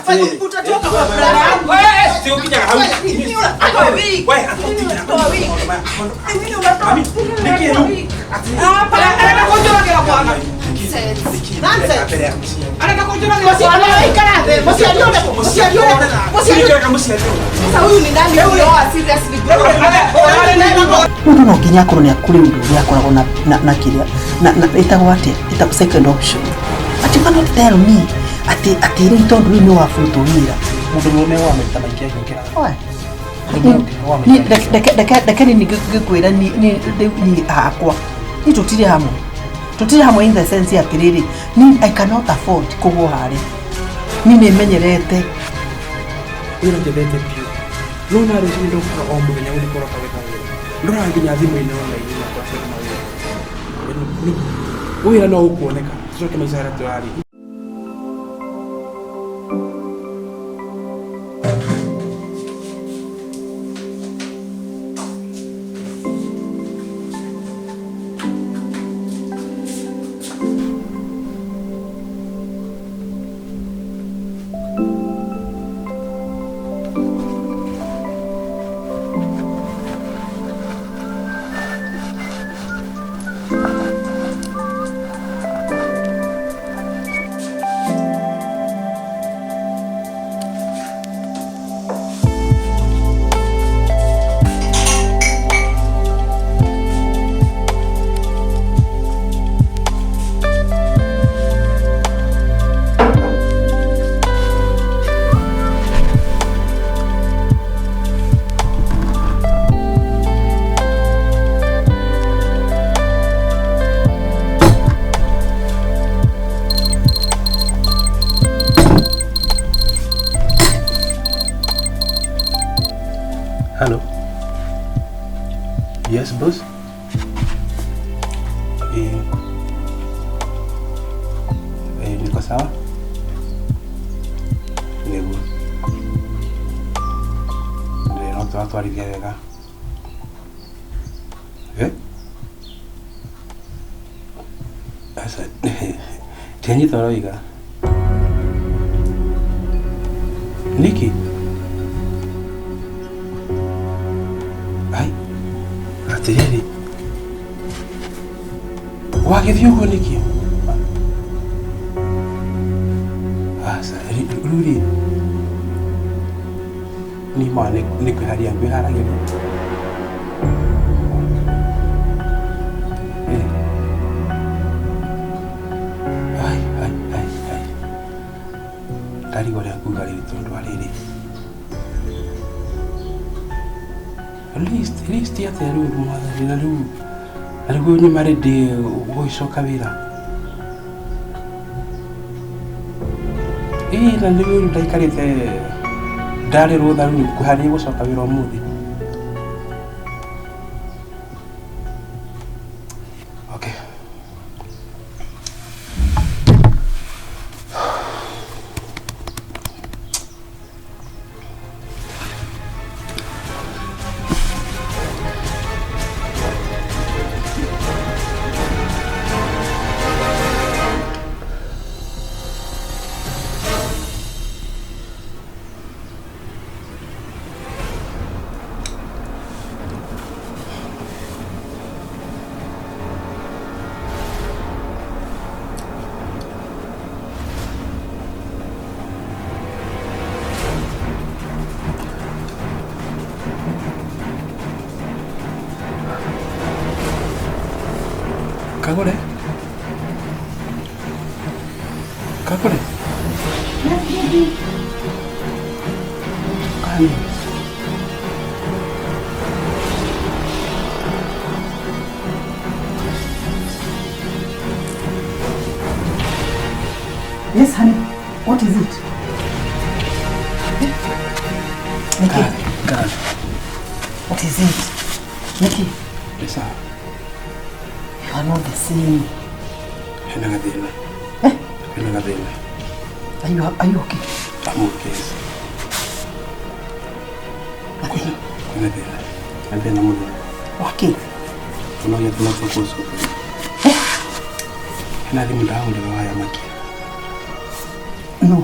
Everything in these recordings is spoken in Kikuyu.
Utatoka kwa brother yangu. Wewe, si ukinyaga hau. Wewe, unatoa wig. We, atotinyaga. Unatoa wig. Mimi unatoa. Mami, nĩkĩ rĩu? Hapana, Arenda kũnjũragĩra mwana. Nonsense. Arenda kũnjũragĩra mwana. Ikara thĩ, mũciari ũrĩkũ? Mũciari ũrĩkũ? Mũciari Nĩkĩraga mũciari ũyũ. Sasa huyu ni nani? Ulioa seriously bro. Mũndũ no nginya akorwo nĩ akũrĩ ũndũ ũrĩa akoragwo na kĩrĩa na ĩtagwo atĩa, ĩtagwo second option. But you cannot tell me atĩ rĩu tondũ rĩu nĩ wabutwo wĩra. Mũndũ mũrũme wa maita maingĩ agĩũkĩra. Oe. Ni reke nini ngĩkwĩra rĩu niĩ hakwa niĩ tũtirĩ hamwe, tũtirĩ hamwe in the sense atĩrĩrĩ, niĩ I cannot afford kũgwo harĩa, niĩ nĩmenyerete. Wĩra njethete biũ. No na rũcinĩ ndũkaga o mũthenya gũthiĩ kũroka gwetha wĩra. Ndoraga nginya thimũ-inĩ online na kwacera mawĩra. Wĩra no ũkuoneka. Tũcoke maica harĩa tũrarĩ. Hello. Yes, boss. Eh, niko sawa? Nĩguo. No tũratwarithia wega. Eh? Aca, ndianyita ũroiga. Nĩkĩ? Ai, atĩrĩrĩ. Wagĩthiĩ ũguo nĩkĩ? Aca, rĩu rĩ, niĩ ma nĩ kwĩharia ngwĩharagĩria. Eh. Ai, ai, ai, ai. Ndarigwo ũrĩa nguga rĩu tondũ wa rĩrĩ. List atĩa rĩu mwathani, na rĩu na rĩu nyuma ready gũgĩcoka wĩra. Ĩĩ na rĩu ndaikarĩte ndarĩ rũtha rĩu ngũharĩria gũcoka wĩra ũmũthĩ. Okay. Kagore? Kagore? Kani? Yes, honey. What is it? Nikki. God. What is it? Nikki. Nĩ sawa. You are not the same. Hena gathĩna. Eh? Hena gathĩna. Are you okay? I'm okay. Gathĩna. Kwĩna thĩna. Na thĩna mũnene. Waki? Unaoja tunapokusuka. Hena thimũ ndahũrĩrwo waya makia. No,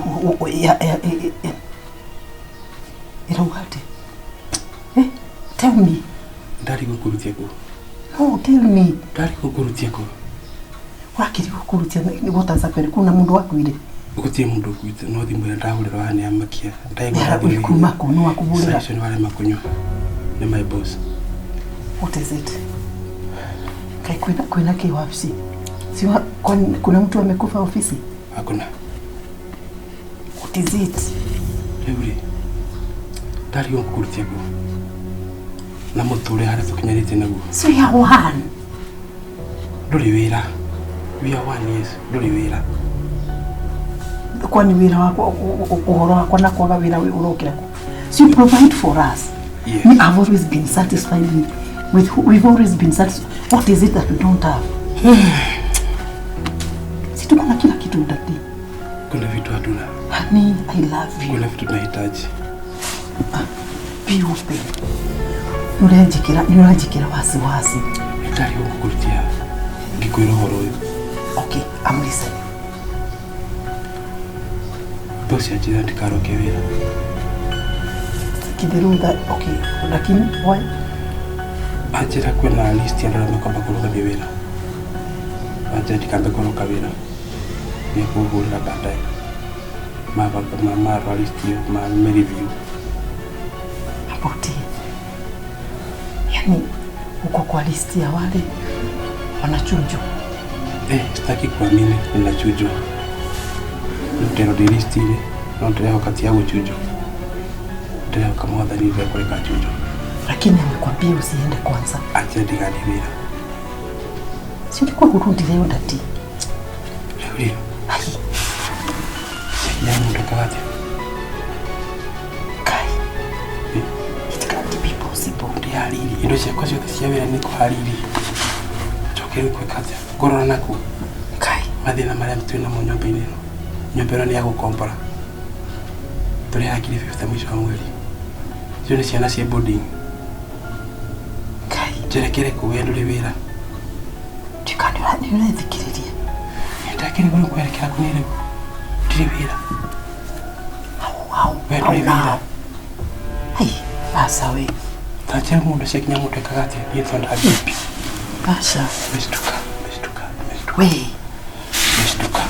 ĩrauga atĩ? Eh, tell me. Ndarigwo ngũrutie kũ. No, tell me. Ndarigwo ngũrutie kũ. Ũrakĩrigwo kũrutia nĩ gũtanza kuna mũndũ wakuire? Gũtirĩ mũndũ ũkuĩte, no thimũ ĩrĩa ndahũrĩrwo haha nĩ yamakia. Ndaigua Nĩ kuma kũ? Nĩ wakũhũrĩra? Icio nĩ warema kũnyua. Nĩ my boss. What is it? Kai kwĩna kĩ wabici? Si kwani kuna mtu amekufa ofisi? Hakuna. What is it? Rĩu rĩ, ndarigwo ngũkũrutia kũ na mũtũrĩre harĩa tũkinyanĩtie naguo. So you are one. Ndũrĩ wĩra. We are one, yes. Ndũrĩ wĩra. Kwani wĩra wakwa, ũhoro wakwa na kwaga wĩra ũrokĩra kũ? So you provide for us. Yes. Me, I've always been satisfied with we've always been satisfied. What is it that we don't have? Si tuko na kila kitu, daddy. Kuna vitu hatuna. Honey, I love you. Kuna vitu tunahitaji. Be open. Nĩũranjĩkĩra wasiwasi. Ndarigwo ngũkũrutia ngĩkwĩra ũhoro ũyũ. Okay, I'm listening. Boss anjĩra ndikaroke wĩra. Kitherũ tha, okay, lakini why? Anjĩra kwĩna list ya andũ arĩa mekwamba kũrũgamia wĩra. Anjĩra ndikambe kũroka wĩra. Nĩekũhũrĩra baadaye. Mabanga marora list ĩyo, ma review. About yani uko kwa list ya wale wanachujwa. Eh, sitaki kuamini ninachujwa. Ndero ndi list ile, no ndĩrehoka ti ya gũchujwo. Ndĩrehoka Mwathani ndekũreka chujwo. Lakini amekwambia usiende kwanza. Anjĩra ndigathiĩ wĩra. Si ulikuwa kurudi leo, daddy? Rĩu rĩ, Ai, ya mũndũ ekaga atĩa? Kai. It can't be possible. Ndĩharĩirie indo ciakwa ciothe cia wĩra, nĩ kũharĩirie. Njoke rĩu gwĩka atĩa? Ngũrora naku Kai. mathĩna marĩa twĩ namo nyũmba-inĩ ĩno. Nyũmba ĩno nĩ ya gũkombora. Tũrĩhaga 50,000 mũico wa mweri. Icio nĩ ciana ciĩ boarding. Kai. Njerekere kũ we ndũrĩ wĩra? Ndikani ũrethikĩrĩria. Ndakĩrigwo nĩ kwerekera kũ niĩ rĩu. Ndirĩ wĩra. Hau hau. We Hau ndũrĩ wĩra. now. Ai, basa we. Ta njĩra mũndũ ciakinya mũndũ ekaga atĩa? Niĩ tondũ bibi. Basa. Nimeshtuka, nimeshtuka, nimeshtuka. We. Nimeshtuka.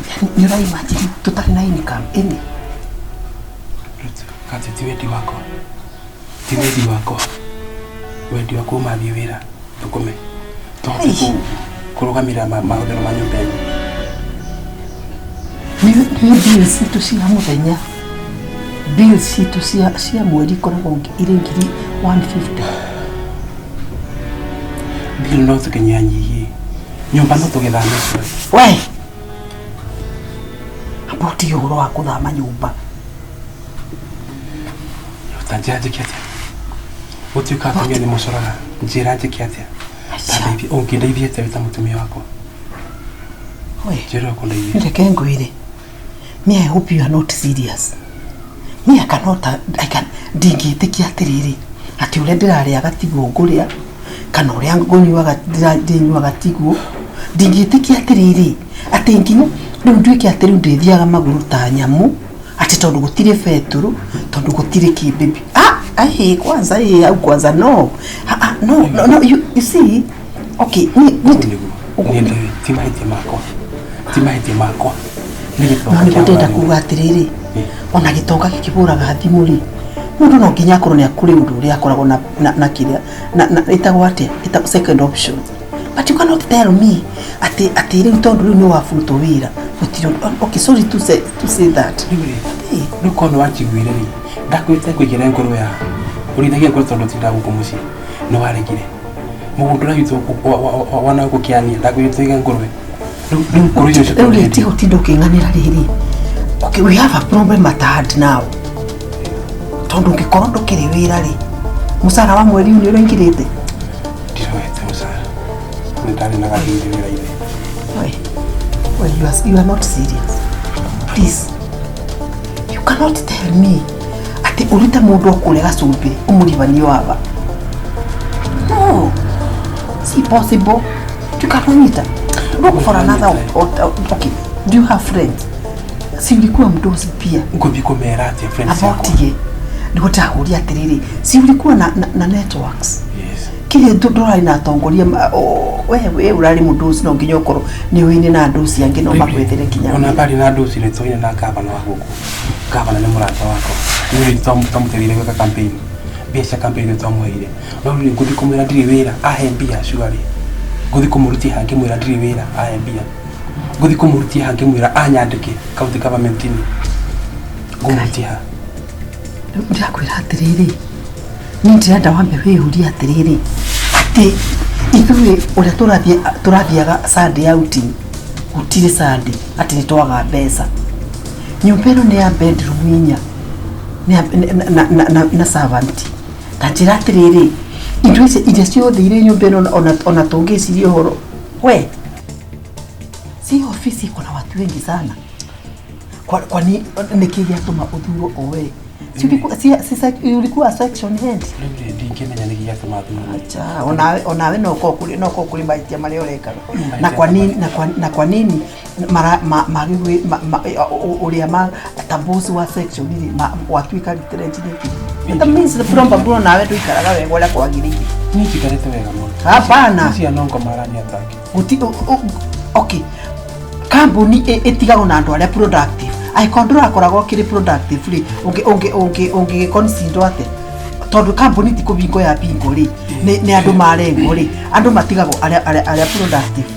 Yani nĩ ũraimagine tũtarĩ na income any? Ruth, Kati, ti wendi wakwa. Ti wendi wakwa. Wendi wakwa umathiĩ wĩra thũkũme. Tũhote Ai. kũrũgamĩrĩra mahũthĩro ma nyũmba ĩno. Nĩ bills citũ cia mũthenya, bills citũ cia mweri ikoragwo irĩ 150,000. Bill no tũkĩnyihanyihie. Nyũmba no tũgĩthame. We, amba ũtige ũhoro wa kũthama nyũmba. Ta njĩra njĩke atĩa? Gũtuĩka atumia nĩ mũcoraga. Njĩra njĩke atĩa? Aca. Ta ũngĩndeithia atĩa wĩ ta mũtumia wakwa? We. Njĩra ũkũndeithia. Reke ngwĩre, me, I hope you are not serious. Me, I cannot, I can, ndingĩtĩkia atĩrĩrĩ atĩ ũrĩa ndĩrarĩaga tiguo ngũrĩa kana ũrĩa ngũnyuaga ndĩnyuaga tiguo. Ndingĩtĩkia atĩrĩrĩ atĩ nginya rĩu nduĩke atĩ rĩu ndĩthiaga magũrũ ta nyamũ atĩ tondũ gũtirĩ betũrũ, tondũ gũtirĩ kĩ, baby. Ah, ai, kwanza au kwanza no. Ah, ah, no, no, no, you see, okay, ni Ũguo nĩguo. Niĩ ti mahĩtia makwa. Ti mahĩtia makwa. Nĩ gĩtonga No nĩguo kĩa ndĩrenda mũrarĩ. kuga atĩrĩrĩ, Eh. ona gĩtonga gĩkĩbũraga thimũ rĩ, mũndũ no nginya akorwo nĩ akũrĩ ũndũ ũrĩa akoragwo na kĩrĩa na ĩtagwo atĩa, ĩtagwo second option. But you cannot tell me atĩ rĩu tondũ rĩu nĩ wabutwo wĩra gũtirĩ ũndũ. Okay, sorry to say that. Rĩu rĩ, Eh, rĩu korwo nĩ wanjiguire rĩ, ndakwĩrĩte kũigĩra ngũrwe haha. Ũrĩithagia ngũrwe tondũ ũtindaga gũkũ mũciĩ. Nĩ waregire. Mũgũnda ũrĩa witũ wana gũkũ kĩania, ndakwĩrĩte ũige ngũrwe. Rĩu ngũrwe icio Rĩu rĩ, tiga ũtinda ũkĩng'anĩra rĩrĩ. Okay, we have a problem at hand now, tondũ ũngĩkorwo ndũkĩrĩ wĩra rĩ, mũcara wa mweri nĩ ũraingĩrĩte? Ndiroete mũcara. Nĩ ndarĩ na gathirĩ wĩra-inĩ. Wait, well, you are not serious. Please. You cannot tell me atĩ ũrute mũndũ okũrĩa gacumbĩ ũmũribanie waba. No. It's impossible. You cannot. Look for another. Okay. Do you have friends? Si ulikuwa mdosi pia. Ngũthiĩ kũmera atĩa friends yakwa? Abotige. Nĩguo ndĩrakũria atĩrĩrĩ, si ulikuwa na networks? Yes. Kĩrĩa ndũrarĩ na atongoria we ũrarĩ mũndũ no nginya ũkorwo nĩ ũini na andũ ũcio angĩ no makwethere kinya. Ona mbari na andũ ũcio nĩ tũine na gavana wa gũkũ. Gavana nĩ mũrata wakwa. Nĩ twamũteithire gwĩka campaign. Mbia cia campaign nĩ twamũheire. No rĩu ngũthiĩ kũmwĩra ndirĩ wĩra ahe mbia surely. Ngũthiĩ kũmũrutia haha ngĩmwĩra ndirĩ wĩra ahe mbia. Ngũthiĩ kũmũrutia haha ngĩmwĩra anyandĩke county government-inĩ. Ngũmũrutia haha. Ndĩrakwĩra atĩrĩrĩ, niĩ ndĩrenda wambe wĩyũrie atĩrĩrĩ, atĩ ithuĩ ũrĩa tũrathiaga Sunday outing, gũtirĩ Sunday atĩ nĩ twaga mbeca. Nyũmba ĩno nĩ ya bedroom inya na servant. Ta njĩra atĩrĩrĩ, indo ici iria ciothe irĩ nyũmba ĩno ona tũngĩciria ũhoro we si ofisi iko na watu wengi sana. Kwa ni nĩkĩ gĩatũma ũthurwo o we? Si ulikuwa section head. Rĩu ndingĩmenya nĩkĩ gĩatũma thurwo. Acha, onawe no ũkorwo kũrĩ mahĩtia marĩa ũrekaga. Na kwa nini ũrĩa tambuzi wa section rĩ watuĩka retrench nĩkĩ? That means the probably nawe ndũikaraga wega ũrĩa kwagĩrĩire. Niĩ njikarĩte wega mũno. Hapana. Icio no ngoma arani ataki. Okay. Kambuni ĩtigagwo na andũ arĩa productive. Angĩkorwo ndũrakoragwo ũkĩrĩ productive rĩ, ũngĩgĩconsider atĩa? Tondũ kambuni ti kũbingwo ya bingo rĩ, nĩ andũ marengwo rĩ, andũ matigagwo arĩa productive.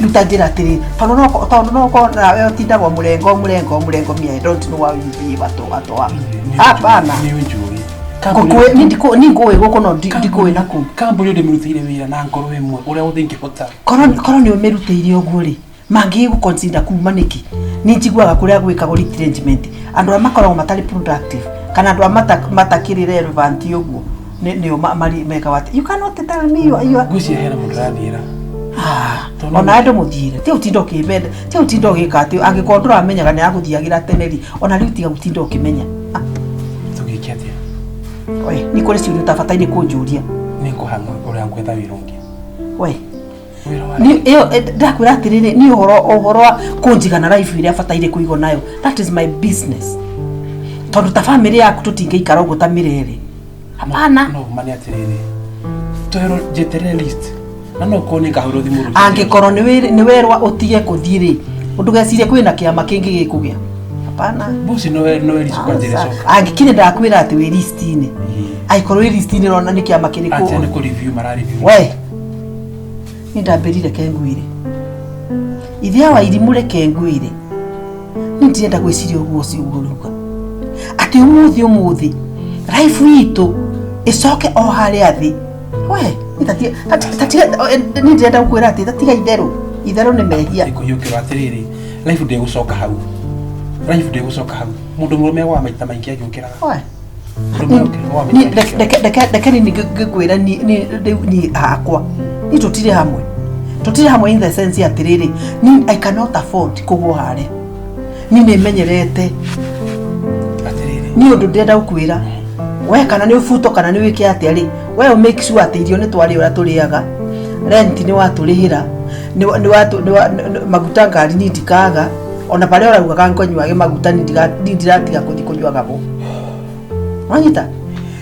Rĩu ta njĩra atĩrĩ, tondũ no ũkorwo nawe ũtindagwo mũrengo me I don't know how you behave at all. Hapana. Nĩ ũnjũĩ. Niĩ ngũĩ gũkũ no ndikũĩ na kũu. Kambuni ndĩmĩrutĩire wĩra na ngoro ĩmwe ũrĩa wothe ingĩhota. Korwo nĩ ũmĩrutĩire ũguo rĩ, mangĩgũconsider kuma nĩkĩ? Nĩ njiguaga kũrĩa gwĩkagwo retrenchment andũ arĩa makoragwo matarĩ productive kana andũ arĩa matakĩrĩ relevant ũguo nĩo mekaga atĩ you cannot tell me you are Ngwĩciria hena mũndũ ũrathiĩra. Ona andũ mũthiĩre ti ũtinda ũkĩmenda ti ũtinda ũgĩka atĩ angĩkorwo ndũramenyaga nĩ agũthiagĩra tene rĩ, ona rĩu tiga gũtinda ũkĩmenya. Tũgĩke atĩa? We nĩ kũrĩ ciũria ũtabataire kũnjũria. Nĩ ngũhang'a ũrĩa ngwetha wĩra ũngĩ. We ĩyo ndakwĩra atĩrĩrĩ, nĩ ũhoro wa kũnjigana life ĩrĩa bataire kũigwo nayo. That is my business. Tondũ ta family yaku tũtingĩikara ũguo ta mĩrere. Hapana. No ma nĩ atĩrĩrĩ, twerwo njeterere list na no ũkorwo nĩ ngahũrwo thimũ rũciũ. Angĩkorwo nĩ werwa ũtige kũthiĩ rĩ, ndũgecirie kwĩna kĩama kĩngĩ gĩkũgĩa. Hapana. Bosi no list kwa njĩra coka. Angĩkinya ndakwĩra atĩ wĩ list-inĩ. Angĩkorwo wĩ list-inĩ ũrona nĩ kĩama kĩrĩkũ. Atĩ nĩ kũ review mara review. We nĩ ndambĩrire kengwire. Ithia wa irimũ reke ngwire. Nĩ ndirenda gwĩciria ũguo ũcio ũguo ũrauga. Atĩ ũmũthĩ life itũ ĩcoke o harĩa thĩ. We nĩ ndĩrenda gũkwĩra atĩ tatiga itherũ. Itherũ nĩ mehia. Ngũhiũkĩrwo atĩrĩrĩ, life ndĩgũcoka hau. Life ndĩgũcoka hau. Mũndũ mũrũme agũaga maita maingĩ agĩũkĩraga. We reke niĩ ngĩkwĩra rĩu niĩ hakwa. Niĩ tũtirĩ hamwe. Tũtirĩ hamwe in the sense atĩrĩrĩ, niĩ I cannot afford kũgwo harĩa. Niĩ nĩmenyerete. Atĩrĩrĩ. Niĩ ũndũ ndĩrenda gũkwĩra, we kana nĩ ũbuto kana nĩ wĩke atĩa rĩ, we ũ make sure atĩ irio nĩ twarĩa ũrĩa tũrĩaga, rent nĩ watũrĩhĩra, maguta ngari niĩ ndikaga, ona barĩa ũraugaga ngonyuage maguta niĩ ndiratiga kũthiĩ kũnyuaga bo. Wanyita?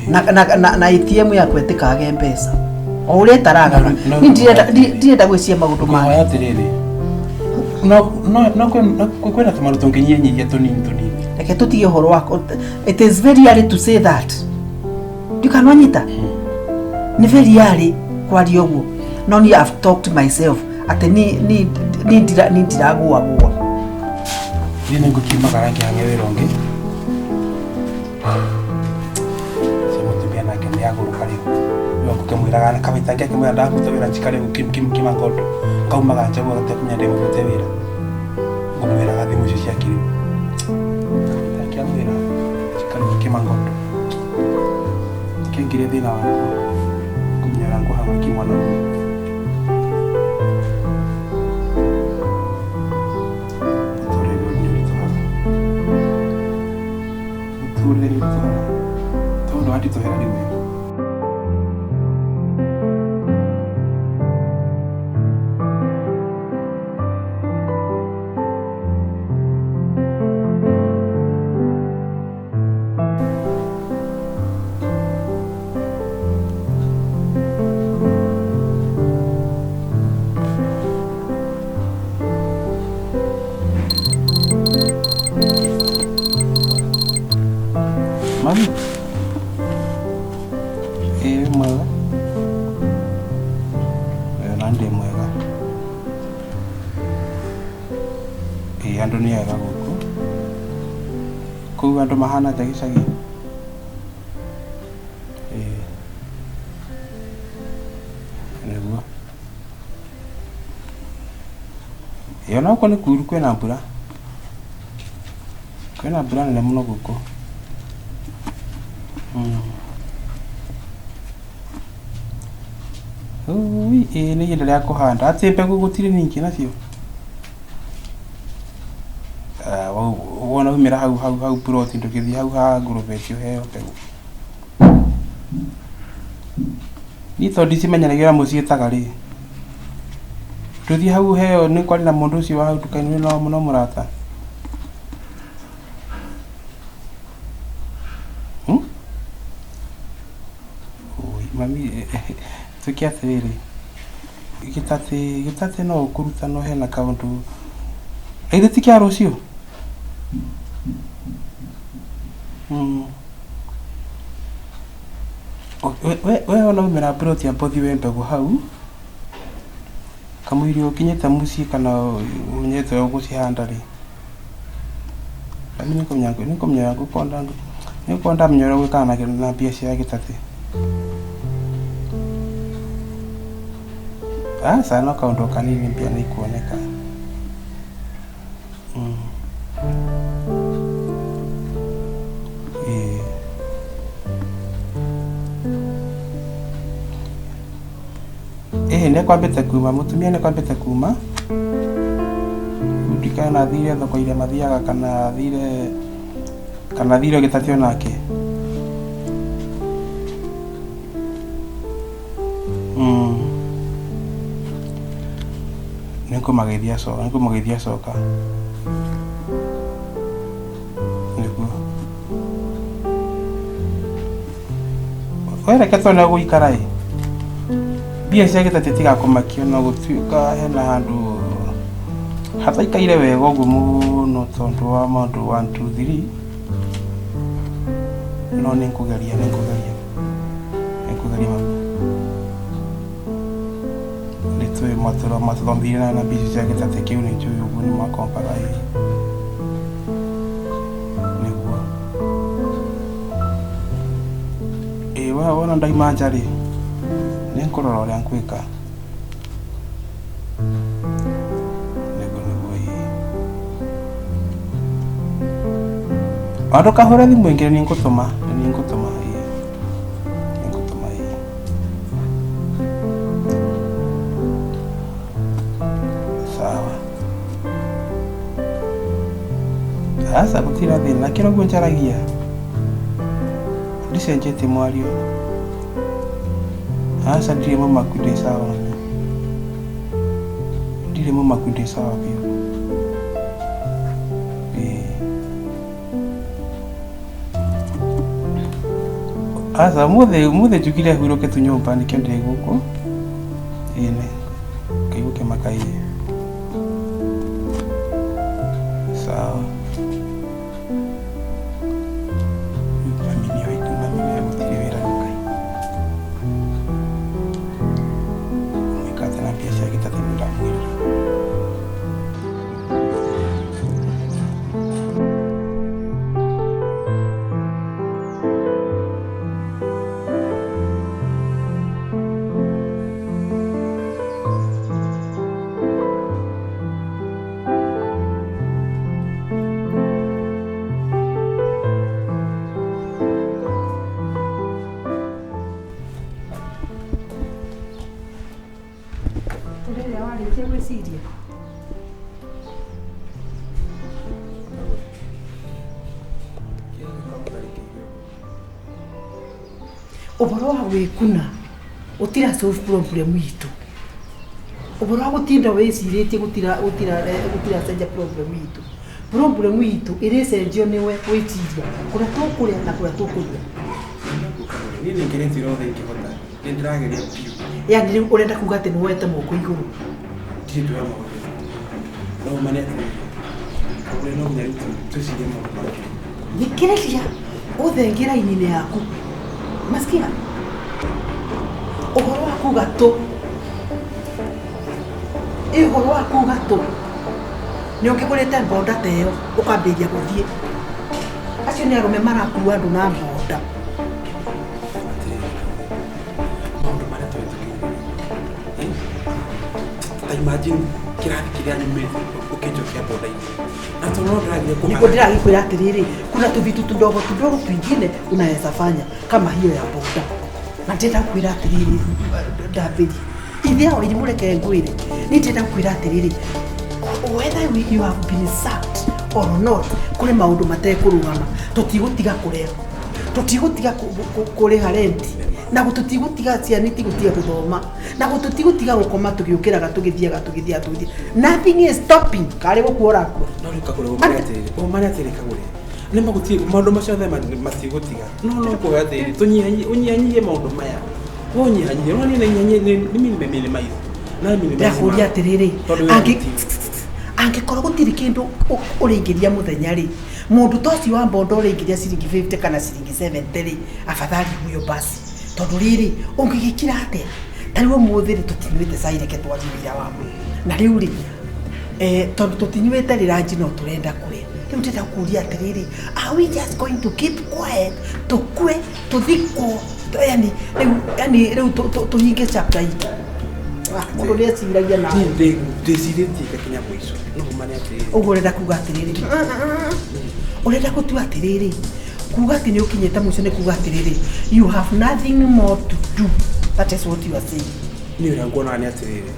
Na ATM yaku ĩtĩkage mbeca. O ũrĩa ĩtaragaga. Niĩ ndirenda gwĩciria maũndũ maya. Ngũhoya atĩrĩrĩ, no kwĩna tũmaũndũ tũngĩnyihianyihia tũnini tũnini. Reke tũtige ũhoro wa it is very early to say that. Ndikanwanyita? Nĩ very early kwaria ũguo. No niĩ I've talked to myself atĩ niĩ ndiragũagũa. Niĩ nĩngũkiumagara ngĩhang'e wĩra ũngĩ. Mũtumia nake nĩ agũrũka rĩu. Ngũkĩmwĩraga kabaita ngĩakĩmwĩra ndaruta wĩra njikare kĩmagondo. Ngaumaga nja ũguo gatekũmenya ndĩmũrute wĩra. Ngũmwĩraga thimũ icio cia kĩrĩu. Kabaita ngĩamwĩra njikare kĩmagondo. Kĩngire thĩna wakwa. Ngũmenya ũrĩa ngũhang'a kĩmwana ũyũ. Mũtũrĩre nĩ ũritũhaga. Mũtũrĩre nĩ ũritũhaga. Tondũ wanditũhĩra rĩu. Mami. Ĩ mwega. Ĩ na ndĩ mwega. Ĩ andũ nĩ ega gũkũ. Kũu andũ mahana atĩa gĩcagi? Ĩ. Nĩguo. Ĩ ona gũkũ nĩ kuru kwĩna mbura. Kwĩna mbura nene mũno gũkũ. Ui, ĩ nĩ ihinda rĩa kũhanda. Atĩ mbegũ gũtirĩ ningĩ nacio? Wona umĩra hau hau hau ploti ndũgĩthiĩ hau ha ngũrũbeti ũheo mbegũ. Niĩ tondũ ndicimenyanagia ũrĩa mũciĩtaga rĩ. Ndũthiĩ hau ũheo nĩ kwarĩ na mũndũ ũcio wa hau nduka-inĩ no mũrata. Ui, mami, tuĩke atĩrĩrĩ, gĩtatĩ no ũkũruta no hena kaũndũ. Githĩ ti kĩa rũciũ? We wona umĩra ploti amba ũthiĩ woe mbegũ hau kamũira ũkinyĩte mũciĩ kana ũmenyete ũrĩa ũgũcihanda rĩ. Mami nĩngũmenya nĩngũkorwo ndamenya ũrĩa ũgwĩkaga na mbia cia gĩtatĩ. Aca no kaũndũ kanini mbia nĩ ikuoneka. Ĩĩ. Ĩĩ nĩkwambĩte kuma, mũtumia nĩkwambĩte kuma. Rĩu ndikana athire thoko iria mathiaga kana athire gĩtatĩ onake. Nĩngũmageithia coka, nĩngũmũgeithia coka. Nĩguo. We reke tuone gũikara ĩ. Mbia cia gĩtatĩ tigakũmakia no gũtuĩka hena handũ hataikaire wega ũguo mũno tondũ wa maũndũ 1 2 3 no nĩngũgeria nĩngũgeria mami. Nĩtũĩ matũthomithire na mbia cia gĩtatĩ kĩu nĩ njũĩ ũguo nĩ makombaga ĩ. Nĩguo. Ĩ wona ndauma nja rĩ, nĩngũrora ũrĩa ngwĩka. Nĩguo nĩguo ĩ. Ona ndũkahũre thimũ ĩngĩ nĩngũtũma ĩ. Nĩngũtũma ĩ. Sawa. Aca gũtirĩ thĩna kĩrĩa ũguo njaragia. Ndicenjetie mwario. Aca ndirĩ mũmaku ndĩ sawa mami. Ndirĩ mũmaku ndĩ sawa biũ. Ĩĩ. Aca ũmũthĩ njugire hurũke tu nyũmba nĩkĩo ndĩ gũkũ. Ĩĩ nĩ kaigua kĩmaka ĩ. Sawa. Mami nĩoĩ mami nĩoĩ gũtirĩ wĩra rĩu. Ngwĩka atĩa na mbia cia gĩtatĩ nĩndamwĩrĩra. Rĩrĩa warĩkia gwĩciria ũhoro wa gwĩkuna gũtira solve problem itũ. Ũhoro wa gũtinda wĩcirĩtie gũtira cenjia problem itũ. Problem itũ ĩrĩcenjio nĩwe gwĩciria kũrĩa tũkũrĩa na kũrĩa tũkũnyua. Niĩ nĩngeretie ũrĩa wothe ingĩhota. Nĩndĩrageria biũ. Yani rĩu ũrenda kuga atĩ nĩwoete moko igũrũ. Ndirĩ ndoya moko igũrũ. No ma nĩ atĩrĩrĩ, ũrĩa no nginya rĩu twĩcirie maũndũ mangĩ. Thikĩrĩria. Ũthengie raini-inĩ yaku. Masikia? Ũhoro wa kuga tũ. Ĩ ũhoro wa kuga tũ. Nĩ ũngĩgũrĩte mbonda ta ĩyo ũkambĩrĩria gũthiĩ. Acio nĩ arũme marakua andũ na mbonda. Atĩrĩrĩ, maũndũ marĩa tũhĩtũkĩire, ta imagine kĩrathi kĩrĩa nyumĩte ũkĩnjokia bonda-inĩ na tondũ no ndĩrathiĩ Niko ndĩragĩkwĩra atĩrĩrĩ, kuna tuvitu tudogo tudogo twingine unaweza fanya kama hiyo ya boda. Na ndĩrenda gũkwĩra atĩrĩrĩ, Ndambĩri, ithe ao irimũ reke ngwĩre, niĩ ndĩrenda gũkwĩra atĩrĩrĩ, whether you have been sacked or not, kũrĩ maũndũ matekũrũgama. Tũtigũtiga kũrĩa, tũtigũtiga kũrĩha renti, na tũtigũtiga ciana itigũtiga gũthoma, na tũtigũtiga gũkoma tũgĩũkĩraga tũgĩthiaga tũgĩthiaga tũgĩthiaga. Nothing is stopping. Karĩ gũkua ũrakua. No rĩu Kagũre, ũmare atĩrĩrĩ, ũmare atĩrĩrĩ Kagũre, nĩ magũtirĩ maũndũ macio othe matigũtiga, no no kũhe atĩrĩrĩ, ũnyihanyihie maũndũ maya, we ũnyihanyihie, no niĩ nĩ nĩ minimize na minimize. Ndĩrakũria atĩrĩrĩ, Tondũ wĩra gũtirĩ. Angĩkorwo gũtirĩ kĩndũ ũrĩingĩria mũthenya rĩ, mũndũ ta ũcio wa mbonda ũrĩingĩria ciringi 50 kana ciringi 70 rĩ, afadhali huyo basi. Tondũ rĩrĩ, ũngĩgĩkira atĩa? Ta rĩu ũmũthĩ rĩ, tũtinyuĩte cai, reke twarie wĩra wa ma. Na rĩu rĩ, tondũ tũtinyuĩte rĩ, ranji no tũrenda kũrĩa. Rĩu ndĩrenda kũria atĩrĩrĩ, are we just going to keep quiet, tũkue, tũthikwo, yani rĩu, yani rĩu tũhinge chapter itũ? Ah, mũndũ nĩ eciragia na Niĩ ndĩcirĩtie ngakinya mũico, no ũmare atĩrĩrĩ. Ũguo ũrenda kuga atĩrĩrĩ, ũrenda gũtua atĩrĩrĩ, kuga atĩ nĩ ũkinyĩte mũico nĩ kuga atĩrĩrĩ, you have nothing more to do. That is what you are saying. Niĩ ũrĩa nguonaga nĩ atĩrĩrĩ,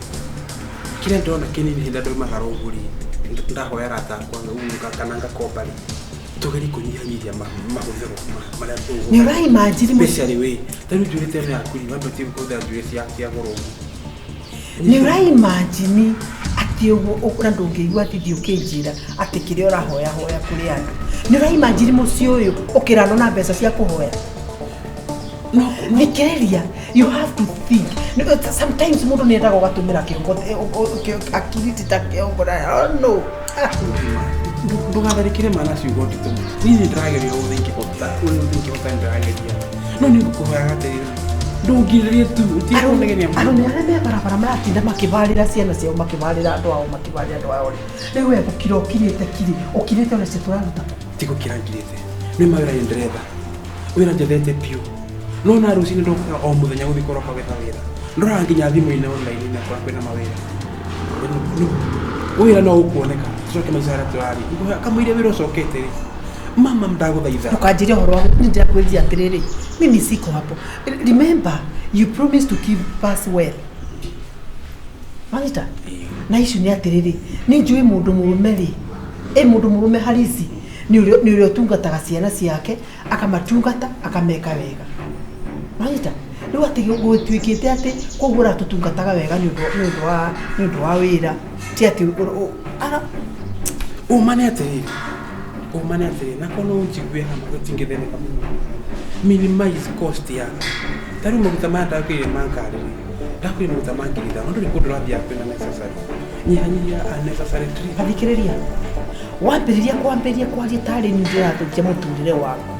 kĩrĩa ndĩrona kĩnini hĩndĩ ĩrĩa ndaumagara ũguo rĩ, ndahoya arata akwa ngauga kana ngakomba rĩ, tũgerie kũnyihanyihia mahũthĩro marĩa tũgũra. Nĩ ũraimagine Especially we ta rĩu njuĩrĩ ta ĩno yaku rĩ, wambe ũtige kũhũthĩra njuĩrĩ cia goro ũguo. Nĩ ũraimagine atĩ ũguo na ndũngĩigua atĩ ũkĩnjĩra atĩ kĩrĩa ũrahoya hoya kũrĩ andũ. Nĩ ũraimagine mũciĩ ũyũ ũkĩranwo na mbeca cia kũhoya? Thikĩrĩria, you have to think. Sometimes mũndũ nĩ endaga ũgatũmĩra kĩongo, akili ti ta kĩongo na oh, no. Ah. Ndũgatharĩkĩre mana ciugo nditũ mũno. Niĩ nĩ ndĩrageria ũrĩa ingĩhota, ũrĩa ingĩhota nĩ ndĩrageria, no nĩ ngũkũhoyaga atĩrĩrĩ, ndũngirĩrie tu ũtige kũnegenia mũno. Arũme arĩa me barabara maratinda makĩbarĩra ciana ciao, makĩbarĩra andũ ao, makĩbarĩra andũ ao rĩ, rĩu we gũkira ũkirĩte kiri, ũkirĩte ona cio tũraruta. Ti gũkira ngirĩte, nĩ mawĩra nĩ ndĩretha, wĩra njethete biũ, no na rũcinĩ ndokaga o mũthenya gũthiĩ kũroka gwetha wĩra, ndoraga nginya thimũ-inĩ online na kũrĩa kwĩna mawĩra. Wĩra no ũkuoneka tũcoke maica harĩa tũrarĩ. Ngũhoya kamũira wĩra ũcokete rĩ, mama, ndagũthaitha. Ndũkanjĩre ũhoro wa nĩ ndĩrakwĩrire atĩrĩrĩ, mimi siko hapo. Remember, you promised to keep us well. Wanyita? Na icio nĩ atĩrĩrĩ, nĩ njũĩ mũndũ mũrũme rĩ, ĩ mũndũ mũrũme harisi nĩ ũrĩa ũtungataga ciana ciake, akamatungata, akameka wega. Wanyita? Rĩu atĩ gũtuĩkĩte atĩ koguo ũratũtungataga wega nĩ ũndũ wa wĩra, ti atĩ ara Ũma nĩ atĩrĩrĩ, ũma nĩ atĩrĩrĩ, na korwo no ũnjigue hama tũtingĩthĩnĩka mũno. Minimize cost yaku. Ta rĩu maguta maya ndakũire ma ngari rĩ, ndakũire maguta ma 5,000, ndũrĩ kũndũ ũrathiaga kwĩna necessary. Nyihanyihia unnecessary trip. Athikĩrĩria, wambĩrĩria kwambĩrĩria kwaria tarĩ niĩ ndĩrathũkia mũtũrĩre waku,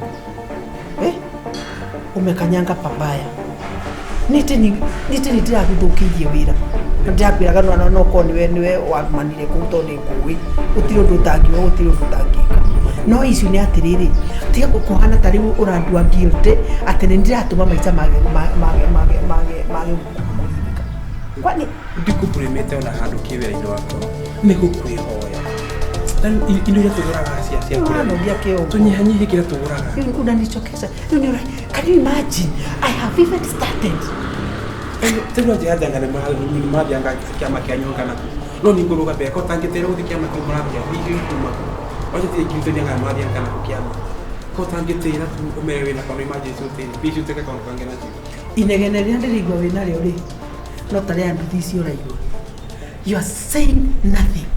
eh? Umekanyanga pabaya. Nĩtĩ nĩ ndĩragũthũkĩirie wĩra. Na ndĩrakwĩraga no no korwo nĩwe wamanire kũu tondũ nĩ ngũĩ, gũtirĩ ũndũ ũtangiuga, gũtirĩ ũndũ ũtangĩka. No icio nĩ atĩrĩrĩ, tiga kũhana ta rĩu ũrandua guilty atĩ nĩ ndĩratũma maica mage mage mage mage mage kũririka. Kwani Ndikũbũrĩmĩte ona handũ kĩwĩra-inĩ wakwa, nĩ gũkwĩhoya. Ta rĩu indo iria tũgũraga cia kũrĩa, Ũranogia kĩongo. tũnyihanyihie kĩrĩa tũgũraga. Rĩu unanichokesha. Rĩu nĩ can you imagine? I have even started. Ta rĩu anjĩra njanga nĩ marathianga kĩama kĩa nyonga naku, no nĩ ngũrũga mbere ko tangĩtĩra gũthiĩ kĩama kĩu mũrathiĩ icio ikuma kũ, wacha tiga ingĩrutania kana marathianga naku kĩama ko tangĩtĩra tu ũmere wĩna kaũndũ emergency ũtĩre mbia icio ũtuĩke kaũndũ kangĩ nacio. Inegene rĩrĩa ndĩraigua wĩ narĩo rĩ, no ta rĩa nduthi icio ũraigua. You are saying nothing.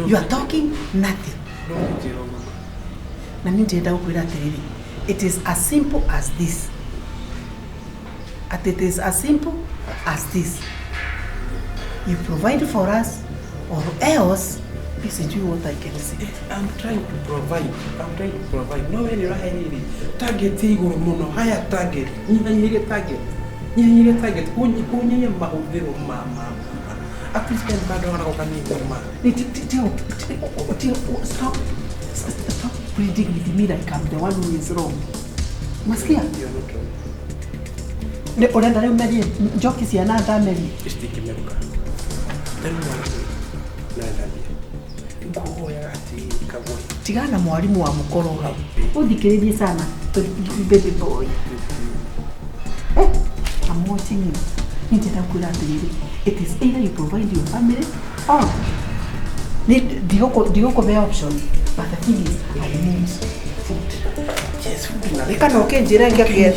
You are talking nothing. Ndũngĩnjĩra ũguo. Na niĩ ndĩrenda gũkwĩra atĩrĩrĩ, it is as simple as this. At it is as simple as this. You provide for us or else Mimi sijui what I can say. I'm trying to provide. I'm trying to provide. No we nĩ ũrahe rĩrĩ target igũrũ mũno, higher target. Nyihanyihĩrie target. Nyihanyihĩrie target. Ũnyihie mahũthĩro ma ma ma. At least spend bado nako kanini ma. Stop, stop pleading with me like I'm the one who is wrong. Masikia? You're not wrong. Nĩ ũrenda rĩu merie njoki ciana ndamerie. Citingĩmerũka. Tarĩu mwana ũyũ nĩarenda mbia. Ngũhoyaga atĩ kagwe. Tigana na mwarimũ wa mũkoro hau. Ũthikĩrĩrie sana baby boy. Eh, I'm watching you. Nĩndĩrenda kwĩra atĩrĩrĩ, it is either you provide your family or ndigũkũhe option, but the thing is I need food. Yes, food na Kana ũkĩnjĩra ngĩathiĩ,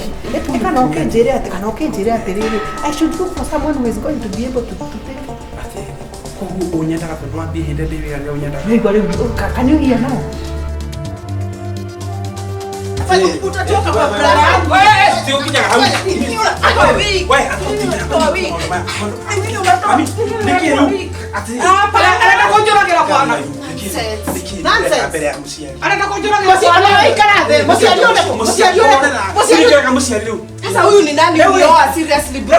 kana ũkĩnjĩre atĩ, kana ũkĩnjĩre atĩrĩrĩ, I should look for someone who is going to be able to take. Atĩ koguo ũnyendaga tondũ wathiĩ hĩndĩ ndĩ wĩra nĩ ũnyendaga. Nĩigua rĩu, can you hear now? Utatoka kwa brother yangu. Wewe sio hau. Wewe, Wewe Mami, nĩkĩ rĩu? Hapana, arenda kũnjũragĩra bwana. Nonsense. Mbere ya mũciari. Arenda kũnjũragĩra Mũciari bwana. ikara thĩ. Mũciari ũrĩkũ? Mũciari ũrĩkũ? Mũciari Mũciari rĩu. Sasa huyu ni nani ulioa seriously bro?